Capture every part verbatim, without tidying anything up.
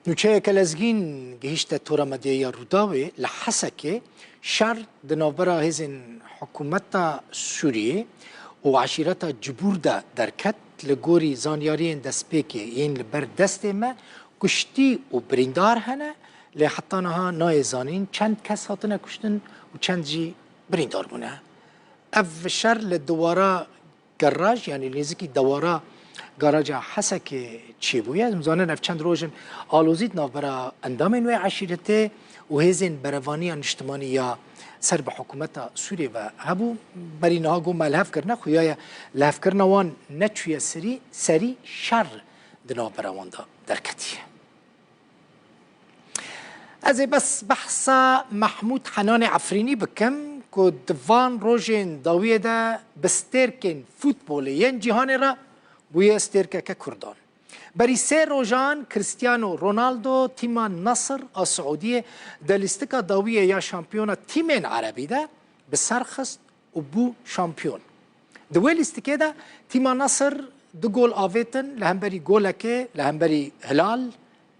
Nûçeyeke lezgîn gihîşte tora medyaya Rûdawê. Li Hesekê şer di navbera hêzên hikûmeta Sûriyê û eşîreta Cibûr de derket. Li gorî zanyariyên destpêkê yên li ber destê me, kuştî û birîndar hene, lê heta niha nayê zanîn çend kes hatine kuştin û çend jî birîndar bûne. Ev şer li dewara garaj, yanî nêzîkî dewara garaja Hesekê çêbûye. Em zanin ev çend roj in alozî di navbera endamên wê eşîretê û hêzên berevaniya niştimanî ya ser bi hikûmeta Sûriyê ve hebû. Berî niha got me li hev kirine, xuya ye lihevkirina wan neçûye serî, serî şer di navbera wan de derketiye. Ez ê bes behsa Mehmûd Henanê Efrînî bikim ku di van rojên dawiyê de bi stêrkên futbolê yên cîhanê re bûye stêrkeke Kurdan. Berî sê rojan Cristiano Ronaldo tîma Nasr a Siûdiyê di lîstika dawiyê ya şampiyona tîmên erebî de bi ser xist û bû şampiyon. Di wê lîstikê de tîma Nasr du gol avêtin, li hemberî golekê li hemberî Hilal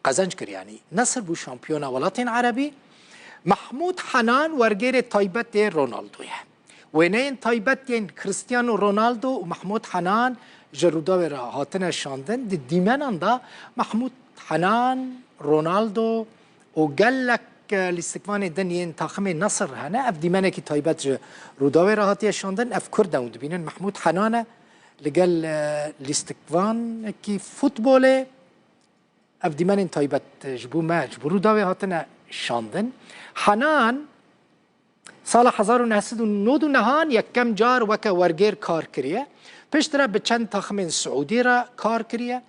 qezenc kir, yanî Nasr bû şampiyona welatên erebî. Mehmûd Henan wergêrê taybet ê Ronaldo ye. Wêneyên taybet yên Cristiano Ronaldo û Mehmûd Henan ji Rûdawê re hatine şandin. Di dîmenan de Mehmûd Henan, Ronaldo û gelek, e, lîstikvanê din yên taximê Nasr hene. Ev dîmenekî taybet ji Rûdawê re hatiye şandin. Ev Kurd e hûn dibînin. Mehmûd Henan e li gel, e, lîstikvanekî futbolê. Ev dîmenên taybet, e, ji bo me, ji bo Rûdawê hatine şandin. Henan sala hezar û neh sed û nod û nehan yekem car weke wergêr kar kiriye. Piştre bi çend taximên Siûdî re kar kiriye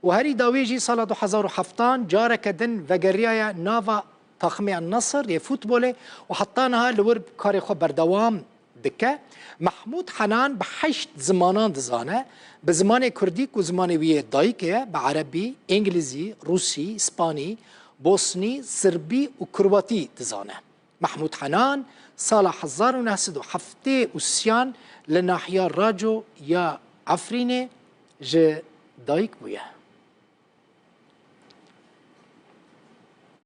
û herî dawî jî sala du hezar û heftan careke din vegeriyaye nava taximê El Nasr yê futbolê û heta niha li wir karê xwe berdewam dike. Mehmûd Henan bi heşt zimanan dizane. Bi zimanê kurdî ku zimanê wî yê dayikê ye, bi erebî, îngilîzî, rûsî, spanî, bosnî, sirbî û kurwatî dizane. Mehmûd Henan sala hezar û neh sed û heftê û sêyan li nahiya Raco ya Efrînê ji dayik bûye.